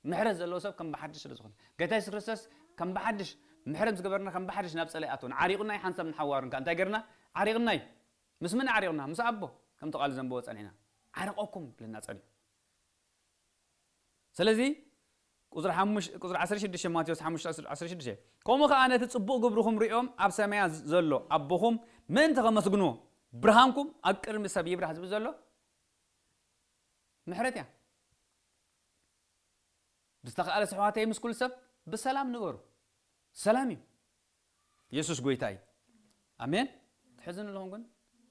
ምሕረት ዘለዎ ሰብ ከም ብሓድሽ ስለ ዝኾነ፣ ጌታ የሱስ ክርስቶስ ከም ብሓድሽ፣ ምሕረት ዝገበርና ከም ብሓድሽ ናብ ጸላኢ ኣትወን ዓሪቑና እዩ ሓንሳብ ንሓዋርን ከ እንታይ ገርና? ዓሪቕና እዩ። ምስ ምን ዓሪቕና? ምስ ኣቦ። ከምቲ ቃል ዘንበቦ ጸኒሕና ዓረቐኩም ብለና ጸኒሑ። ስለዚ ቁፅሪ ሓሙሽ- ቁፅሪ ዓሰርተ ሽዱሽተ ማቴዎስ ሓሙሽተ ዓሰርተ ሽዱሽተ፣ ከምኡ ከዓ ነቲ ፅቡቕ ግብርኹም ሪኦም ኣብ ሰማያ ዘሎ ኣቦኹም ምእንቲ ከመስግንዎ ብርሃንኩም ኣብ ቅድሚ ሰብ ይብራህ ዝብል ዘሎ ምሕረት እያ። ብዝተኻእለ ኣሕዋተይ ምስ ኩሉ ሰብ ብሰላም ንበሩ። ሰላም እዩ። የሱስ ጎይታ እዩ። ኣሜን። ትሕዝን ኣለኹም ግን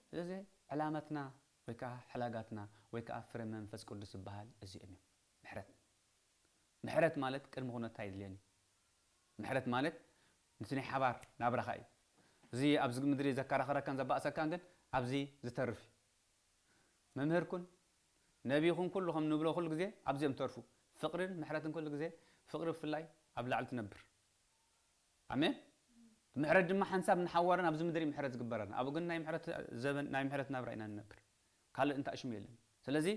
ስለዚ ዕላማትና ወይ ከዓ ሕላጋትና ወይ ከዓ ፍረ መንፈስ ቅዱስ ዝበሃል እዚኦም እዮም። ምሕረት ምሕረት ማለት ቅድሚ ኩነታ የድልየን እዩ። ምሕረት ማለት ነቲ ናይ ሓባር ናብራኻ እዩ። እዚ ኣብዚ ምድሪ ዘከራኸረካን ዘባእሰካን ግን ኣብዚ ዝተርፍ እዩ። መምህርኩን ነቢኹን ኩሉ ከም ንብሎ ኩሉ ግዜ ኣብዚኦም ተርፉ። ፍቕርን ምሕረትን ኩሉ ግዜ ፍቕሪ ብፍላይ ኣብ ላዕሊ ትነብር። ኣሜን። ምሕረት ድማ ሓንሳብ ንሓዋርን ኣብዚ ምድሪ ምሕረት ዝግበረና። ኣብኡ ግን ናይ ምሕረት ዘበን ናይ ምሕረት ናብራ ኢና ንነብር። ካልእ እንታይ ሽሙ የለን። ስለዚ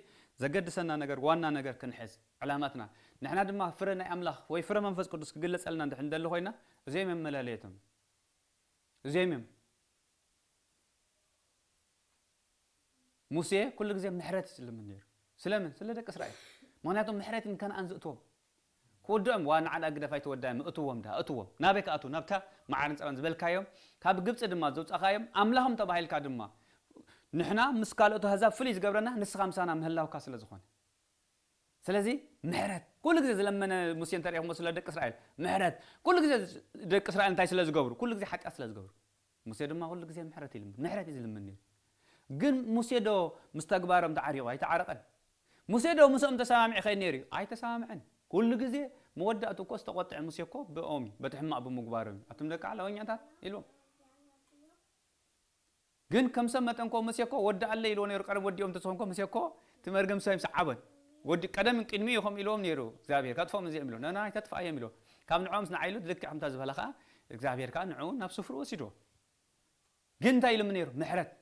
ዘገድሰና ነገር ዋና ነገር ክንሕዝ ዕላማትና ንሕና ድማ ፍረ ናይ ኣምላኽ ወይ ፍረ መንፈስ ቅዱስ ክግለጸልና እንድሕር እንደሊ ኮይና እዚኦም እዮም መላለየቶም። እዚኦም እዮም። ሙሴ ኩሉ ግዜ ምሕረት እዩ ዝልምን ነይሩ። ስለምን? ስለ ደቂ እስራኤል። ምክንያቱ ምሕረት እዩ ንከነኣን ዝእትዎም። ክወድኦም ዋ ንዓዳ ግደፍ ኣይተወዳዮም እትዎም ዳ እትዎም ናበይ ክኣትዉ ናብታ መዓርን ፀባን ዝበልካዮም ካብ ግብፂ ድማ ዘውፃእካዮም ኣምላኾም ተባሂልካ ድማ ንሕና ምስ ካልኦት ኣህዛብ ፍሉይ ዝገብረና ንስኻ ምሳና ምህላውካ ስለ ዝኾነ ስለዚ ምሕረት ኩሉ ግዜ ዝለመነ ሙሴ እንተሪእኹሞ ስለ ደቂ እስራኤል ምሕረት ኩሉ ግዜ ደቂ እስራኤል እንታይ ስለ ዝገብሩ ኩሉ ግዜ ሓጢኣት ስለ ዝገብሩ ሙሴ ድማ ኩሉ ግዜ ምሕረት ይልምን ምሕረት እዩ ዝልምን ነይሩ ግን ሙሴ ዶ ምስ ተግባሮም ተዓሪቑ ኣይተዓረቐን ሙሴ ዶ ምስኦም ተሰማሚዑ ኸይድ ነይሩ እዩ ኣይተሰማምዐን ኩሉ ግዜ መወዳእቱ እኮ ዝተቆጥዐ ሙሴ እኮ ብኦም እዩ በቲ ሕማቕ ብምግባሮም እዩ ኣቱም ደቂ ዓለወኛታት ኢልዎም ግን ከም ሰብ መጠን ኮ ሙሴ ኮ ወዲ ኣለ ኢልዎ ነይሩ ቀደም ወዲኦም ተዝኾን ኮ ሙሴ ኮ እቲ መርገም ሰብ ይሰዓቦን ወዲ ቀደም ቅድሚ እዩ ከም ኢልዎም ነይሩ እግዚኣብሔር ከጥፎም እዚኦም ኢሎ ነና ኣይተጥፋእዮም ኢሎ ካብ ንዕኦም ንዓይሉ ልክዕ ከምታ ዝበለ ከዓ እግዚኣብሔር ከዓ ንዕኡ ናብ ስፍሩ ወሲድዎ ግን እንታይ ኢሎም ነይሩ ምሕረት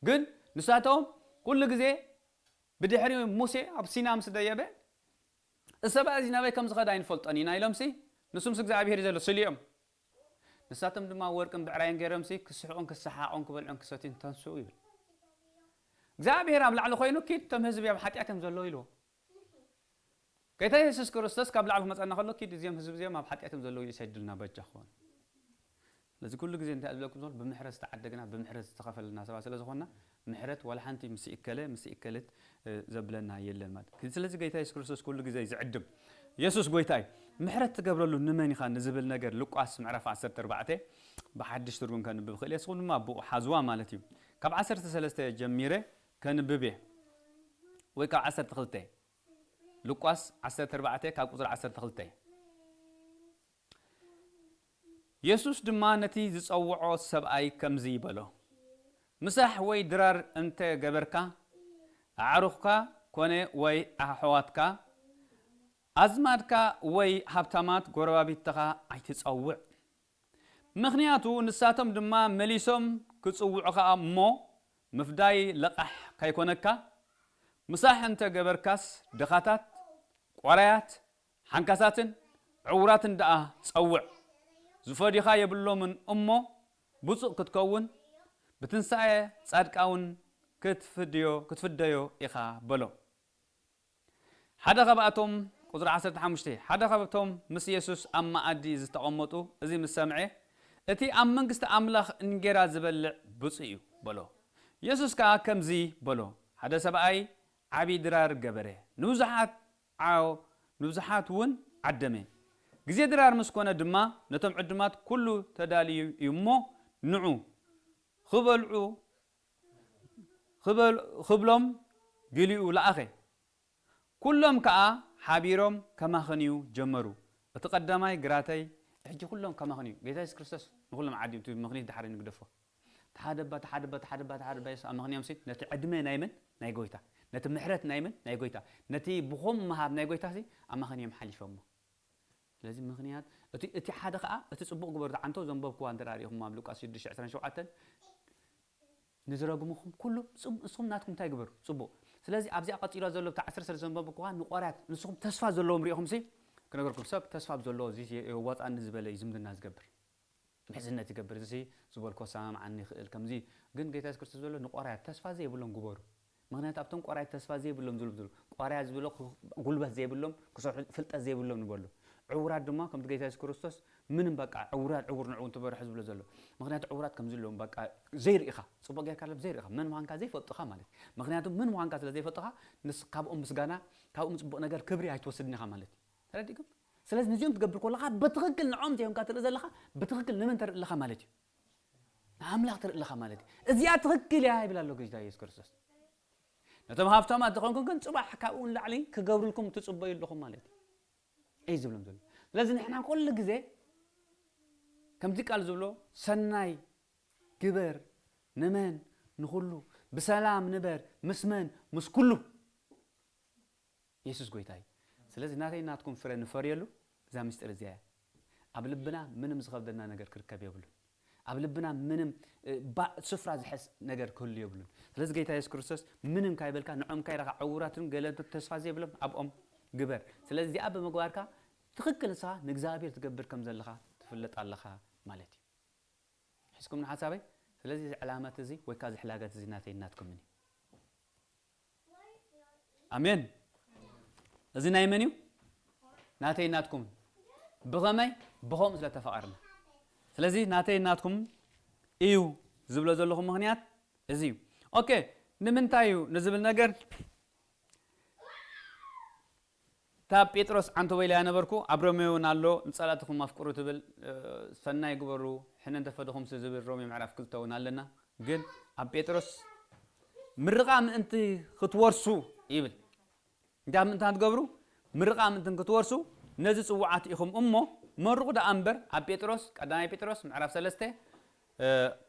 ግን ንሳቶም ኩሉ ግዜ ብድሕሪ ሙሴ ኣብ ሲና ምስ ደየበ እሰባ እዚ ናበይ ከም ዝኸዳ ኣይንፈልጦን ኢና ኢሎምሲ ንሱ ምስ እግዚኣብሔር እዩ ዘሎ ስልዮም ንሳቶም ድማ ወርቅን ብዕራይን ገይሮምሲ ክስሕቁን ክሰሓቑን ክበልዑን ክሰትዩን ተንስኡ ይብል እግዚኣብሔር ኣብ ላዕሊ ኮይኑ ኪድ እቶም ህዝቢ ኣብ ሓጢኣት እዮም ዘለዉ ኢልዎ ጌታ የሱስ ክርስቶስ ካብ ላዕሊ ክመፀና ከሎ ኪድ እዚኦም ህዝቢ እዚኦም ኣብ ሓጢኣት እዮም ዘለዉ ኢሉ ሰይድልና በጃ ክኾን ስለዚ ኩሉ ግዜ እንታይ ዝብለኩም ዘሎ ብምሕረት ዝተዓደግና ብምሕረት ዝተኸፈለና ሰባት ስለ ዝኾንና ምሕረት ዋላ ሓንቲ ምስ ይእከለ ምስ ይእከልት ዘብለና የለን ማለት እዩ ስለዚ ጌታ የሱስ ክርስቶስ ኩሉ ግዜ ዝዕድም የሱስ ጎይታ እዩ ምሕረት ትገብረሉ ንመን ኢኻ ንዝብል ነገር ሉቃስ ምዕራፍ ዓሰርተ ኣርባዕተ ብሓድሽ ትርጉም ከንብብ ክእል የስኹም ድማ ብኡ ሓዝዋ ማለት እዩ ካብ ዓሰርተ ሰለስተ ጀሚረ ከንብብ እየ ወይ ካብ ዓሰርተ ክልተ ሉቃስ ዓሰርተ ኣርባዕተ ካብ ቁፅሪ ዓሰርተ ክልተ የሱስ ድማ ነቲ ዝጸውዖ ሰብኣይ ከምዚ በሎ፣ ምሳሕ ወይ ድራር እንተ ገበርካ፣ ኣዕሩኽካ ኰነ ወይ ኣሕዋትካ፣ ኣዝማድካ ወይ ሃብታማት ጐረባብትኻ ኣይትጸውዕ። ምኽንያቱ ንሳቶም ድማ መሊሶም ክጽውዑኻ እሞ፣ ምፍዳይ ለቓሕ ከይኮነካ፣ ምሳሕ እንተ ገበርካስ፣ ድኻታት፣ ቋራያት፣ ሓንካሳትን ዕዉራትን ደኣ ጸውዕ። ዝፈድዩኻ የብሎምን እሞ፣ ብጹእ ክትከውን፣ ብትንሳኤ ጻድቃውን ክትፍድዮ፣ ክትፍደዮ ኢኻ በሎ። ሓደ ኻብኣቶም፣ ቁጽሪ ዓሰርተ ሓሙሽተ፣ ሓደ ኻብቶም ምስ የሱስ ኣብ መኣዲ ዝተቐመጡ እዚ ምስ ሰምዐ፣ እቲ ኣብ መንግስቲ ኣምላኽ እንጌራ ዝበልዕ ብፁዕ እዩ በሎ። የሱስ ከኣ ከምዚ በሎ፣ ሓደ ሰብኣይ ዓቢ ድራር ገበረ፣ ንብዙሓት ዓው ንብዙሓት እውን ዓደመ። ግዜ ድራር ምስ ኮነ ድማ ነቶም ዕዱማት ኩሉ ተዳልዩ እዩ እሞ ንዑ ክበልዑ ክበል- ክብሎም ገሊኡ ለኣኸ። ኩሎም ከኣ ሓቢሮም ከማኽንዩ ጀመሩ። እቲ ቀዳማይ ግራተይ፣ ሕጂ ኩሎም ከማኽንዩ። ጌታ የሱስ ክርስቶስ ንኹሎም ዓዲ እቲ ምኽኒት ድሓር ንግደፎ። ተሓደባ ተሓደባ ተሓደባ ተሓደባ የሱስ ኣማኽንዮም ሲ ነቲ ዕድመ ናይ መን ናይ ጎይታ፣ ነቲ ምሕረት ናይ መን ናይ ጎይታ፣ ነቲ ብኾም ምሃብ ናይ ጎይታ ሲ ኣማኽንዮም ሓሊፎሞ። ስለዚ ምኽንያት እቲ እቲ ሓደ ከኣ እቲ ጽቡቕ ግበሩ። ዓንቶ ዘንበብኩዋ እንተ ርኢኹም ኣብ ሉቃስ ሽዱሽተ ዕስራን ሸውዓተን ንዝረግምኹም ኩሉ ጽቡ- ንስኹም ናትኩም እንታይ ግበሩ ጽቡቕ። ስለዚ ኣብዚኣ ቀጺሎ ዘሎ ብታ ዓሰርተ ሰለስተ ዘንበብኩዋ ንቆርያት ንስኹም ተስፋ ዘለዎም ርኢኹም ሲ ክነገርኩም ሰብ ተስፋ ኣብ ዘለዎ እዚ የዋጻኒ ዝበለ እዩ ዝምድና ዝገብር። ምሕዝነት ይገብር። እዚ ዝበልኮ ሰማምዓኒ ይኽእል ከምዚ ግን ጌታ የሱስ ክርስቶስ ዘሎ ንቆርያት ተስፋ ዘይብሎም ግበሩ። ምኽንያቱ ኣብቶም ቆርያት ተስፋ ዘይብሎም ዝብሉ ዝብሉ ቆርያ ዝብሎ ክስ- ጉልበት ዘይብሎም ክሰርሑ ፍልጠት ዘይብሎም ንበሉ። ዕውራት ድማ ከምቲ ጌታ የሱስ ክርስቶስ ምንም በቃ ዕውራት ዕውር ንዕው እንትበርሑ ዝብሎ ዘሎ። ምኽንያቱ ዕውራት ከምዚ ኣለዎም በቃ ዘይርኢኻ ጽቡቕ ጌርካ ለም ዘይርኢኻ መን ምዃንካ ዘይፈልጥኻ ማለት እዩ። ምኽንያቱ መን ምዃንካ ስለ ዘይፈልጥኻ ንስ ካብኦም ምስጋና ካብኦም ጽቡቕ ነገር ክብሪ ኣይትወስድን ኢኻ ማለት እዩ። ተረዲእኩም? ስለዚ ንዚኦም ትገብር ከለኻ ብትኽክል ንዖም ዘይኮንካ ትርኢ ዘለኻ ብትኽክል ንመን ተርኢ ኣለኻ ማለት እዩ። ንኣምላኽ ትርኢ ኣለኻ ማለት እዩ። እዚኣ ትኽክል እያ ይብል ኣሎ ጎይታ የሱስ ክርስቶስ። ነቶም ሃብታማት ዝኾንኩም ግን ጽባሕ ካብኡ ንላዕሊ ክገብርልኩም ትጽበዩ ኣለኹም ማለት እዩ። እዩ ዝብሎም ዘሎ። ስለዚ ንሕና ኩሉ ግዜ ከምቲ ቃል ዝብሎ ሰናይ ግበር ንመን ንኹሉ ብሰላም ንበር ምስ መን ምስ ኩሉ የሱስ ጎይታ እዩ። ስለዚ ናተይ ናትኩም ፍረ ንፈርየሉ እዛ ምስጢር እዚኣ እያ። ኣብ ልብና ምንም ዝኸብደና ነገር ክርከብ የብሉን። ኣብ ልብና ምንም እ፣ ባ- ስፍራ ዝሕስ ነገር ክህሉ የብሉን። ስለዚ ጌታ የሱስ ክርስቶስ ምንም ካይበልካ ንዖም ካይረኻ ዕውራትን ገለ ተስፋ ዘይብሎም ኣብኦም ግበር። ስለዚ እዚኣ ብምግባርካ ትኽክል ንስኻ ንእግዚኣብሔር ትገብር ከም ዘለኻ ትፍለጥ ኣለኻ ማለት እዩ። ሒዝኩም ንሓሳበይ። ስለዚ እዚ ዕላመት እዚ ወይ ከዓ እዚ ሕላገት እዚ ናተይ ናትኩምን እዩ። ኣሜን። እዚ ናይ መን እዩ? ናተይ ናትኩም። ብኸመይ? ብኸምኡ ስለ ተፈቐርና። ስለዚ ናተይ ናትኩም እዩ ዝብሎ ዘለኹ ምኽንያት እዚ እዩ። ኦኬ፣ ንምንታይ እዩ ንዝብል ነገር እታ ጴጥሮስ ዓንቶ በይላ ነበርኩ ኣብ ሮሜ እውን ኣሎ ንጸላእትኹም ኣፍቅሩ ትብል። ሰናይ ግበሩ ሕነ እንተፈደኹምሲ ዝብል ሮሜ ምዕራፍ ክልተ እውን ኣለና። ግን ኣብ ጴጥሮስ ምርቓ ምእንቲ ክትወርሱ ይብል። እንታይ ምእንታ ትገብሩ? ምርቓ ምእንቲ ክትወርሱ ነዚ ጽዋዓት ኢኹም እሞ መርቑ ደኣ እምበር። ኣብ ጴጥሮስ ቀዳማይ ጴጥሮስ ምዕራፍ ሰለስተ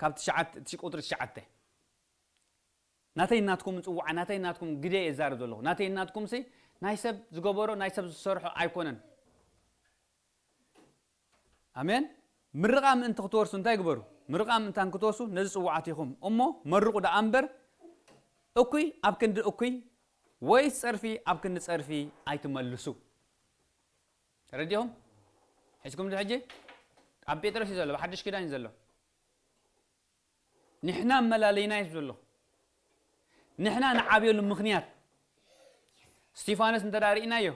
ካብ ትሽዓተ ቁጥሪ ትሽዓተ ናተይ ናትኩም ጽዋዓ ናተይ ናትኩም ግደ እየ ዝዛረብ ዘለኹ። ናተይ ናትኩም ሲ ናይ ሰብ ዝገበሮ ናይ ሰብ ዝሰርሖ ኣይኮነን። ኣሜን። ምርቓ ምእንቲ ክትወርሱ እንታይ ግበሩ? ምርቓ ምእንታን ክትወርሱ ነዚ ጽዋዓት ኢኹም እሞ መርቑ ደኣ እምበር እኩይ ኣብ ክንዲ እኩይ ወይስ ጸርፊ ኣብ ክንዲ ጸርፊ ኣይትመልሱ። ተረዲኹም? ሒዝኩም ዶ ሕጂ? ኣብ ጴጥሮስ እዩ ዘሎ፣ ብሓድሽ ኪዳን እዩ ዘሎ። ንሕና መላለይና እዩ ዘሎ። ንሕና ንዓብየሉ ምኽንያት እስቲፋኖስ እንተ ደኣ ርኢናዮ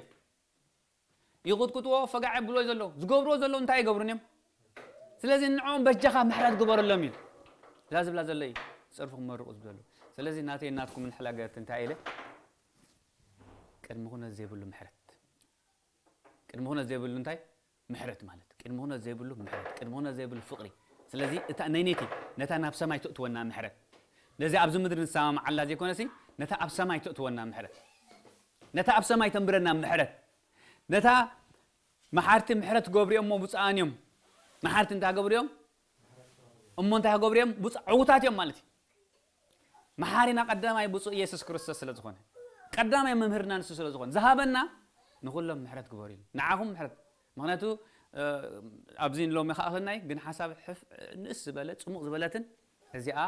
ይቕጥቅጥዎ ፈጋዕ ብሎ ዘለዉ ዝገብርዎ ዘለዉ እንታይ ይገብሩን እዮም። ስለዚ ንዕኦም በጃኻ ምሕረት ግበረሎም እዩ እዛ ዝብላ ዘሎ እዩ። ጸርፉ ክመርቑ ዝብለሉ። ስለዚ ናተይ ናትኩም ንሕላገት እንታይ ኢለ ቅድሚ ኩነት ዘይብሉ ምሕረት ቅድሚ ኩነት ዘይብሉ እንታይ ምሕረት ማለት ቅድሚ ኩነት ዘይብሉ ምሕረት ቅድሚ ኩነት ዘይብሉ ፍቕሪ። ስለዚ እታ ነይነይቲ ነታ ናብ ሰማይ ትእትወና ምሕረት ነዚ ኣብዚ ምድሪ ንሰማምዓላ ዘይኮነሲ ነታ ኣብ ሰማይ ትእትወና ምሕረት ነታ ኣብ ሰማይ ተንብረና ምሕረት ነታ መሓርቲ ምሕረት ክገብሩ እዮም እሞ ብፁዓን እዮም። መሓርቲ እንታይ ክገብሩ እዮም እሞ እንታይ ክገብሩ እዮም ዕዉታት እዮም ማለት እዩ። መሓሪና ቀዳማይ ብፁዕ ኢየሱስ ክርስቶስ ስለ ዝኾነ ቀዳማይ መምህርና ንሱ ስለ ዝኾነ ዝሃበና ንኹሎም ምሕረት ግበሩ ኢሉ ንዓኹም ምሕረት ምክንያቱ ኣብዚ ሎሚ ከኣኸናይ ግን ሓሳብ ንእስ ዝበለ ፅሙቕ ዝበለትን እዚኣ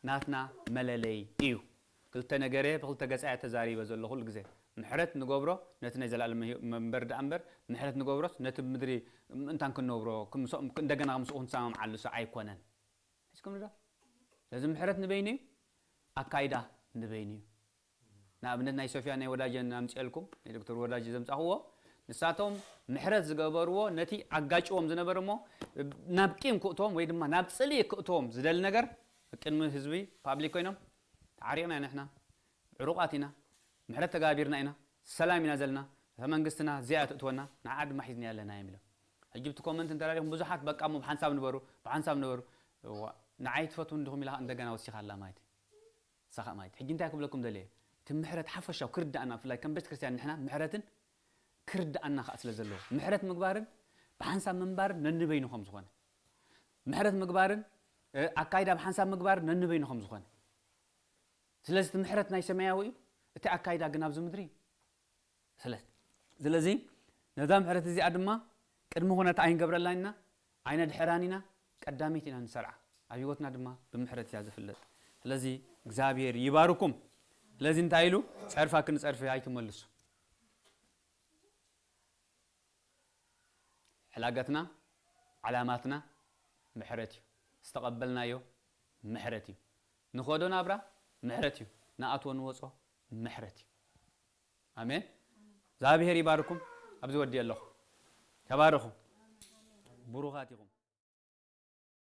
ናትና መለለይ እዩ። ክልተ ነገረ ብክልተ ገፃ እየ ተዛሪበ ዘሎ ኩሉ ግዜ ምሕረት ንገብሮ ነቲ ናይ ዘላለም መንበር ደኣ እምበር ምሕረት ንገብሮስ ነቲ ምድሪ ምእንታን ክንነብሮ እንደገና ምስኡ ክንሰማምዓሉ ስ ኣይኮነን። ሒዝኩም ዶ ስለዚ ምሕረት ንበይኑ እዩ ኣካይዳ ንበይኑ እዩ። ንኣብነት ናይ ሶፊያ ናይ ወዳጀ ኣምፅኤልኩም ናይ ዶክተር ወዳጀ ዘምፃኽዎ ንሳቶም ምሕረት ዝገበርዎ ነቲ ኣጋጭዎም ዝነበረ እሞ ናብ ቂም ክእትዎም ወይ ድማ ናብ ጽልኢ ክእትዎም ዝደሊ ነገር ቅድሚ ህዝቢ ፓብሊክ ኮይኖም ተዓሪቕና ኢና ንሕና ዕሩቓት ኢና ምሕረት ተጋቢርና ኢና ሰላም ኢና ዘለና እታ መንግስትና እዚኣ ትእትወና ንዓ ድማ ሒዝና ኣለና እዮም ኢሎም ሕጂ ብቲ ኮመንት እንተራሪኹም ብዙሓት በቃ እሞ ብሓንሳብ ንበሩ ብሓንሳብ ንበሩ ንዓይ ትፈትው እንዲኹም ኢላ እንደገና ወሲኻ ኣላ ማለት እዩ ሳኻ ማለት ሕጂ እንታይ ክብለኩም ደልየ እቲ ምሕረት ሓፈሻው ክርዳእና ብፍላይ ከም ቤተክርስትያን ንሕና ምሕረትን ክርዳእና ከዓ ስለ ዘለዎ ምሕረት ምግባርን ብሓንሳብ ምንባርን ነንበይኑ ከም ዝኾነ ምሕረት ምግባርን ኣካይዳ ብሓንሳብ ምግባርን ነንበይኑ ከም ዝኾነ ስለዚ እቲ ምሕረት ናይ ሰማያዊ እዩ እቲ ኣካይዳ ግን ኣብዚ ምድሪ እዩ ስለዚ ነዛ ምሕረት እዚኣ ድማ ቅድሚ ኩነታ ኣይንገብረላን ኢና ኣይነድሕራን ኢና ቀዳሚት ኢና ንሰርዓ ኣብ ህይወትና ድማ ብምሕረት እያ ዝፍለጥ ስለዚ እግዚኣብሔር ይባርኩም ስለዚ እንታይ ኢሉ ጸርፋ ክንጸርፊ ኣይትመልሱ ዕላገትና ዓላማትና ምሕረት እዩ ዝተቐበልናዮ ምሕረት እዩ ንኸዶ ናብራ ምሕረት እዩ ንኣትዎ ንወፅኦ ምሕረት እዩ ኣሜን እግዚኣብሔር ይባርኩም ኣብዚ ወዲ ኣለኹ ተባረኹ ብሩኻት ኢኹም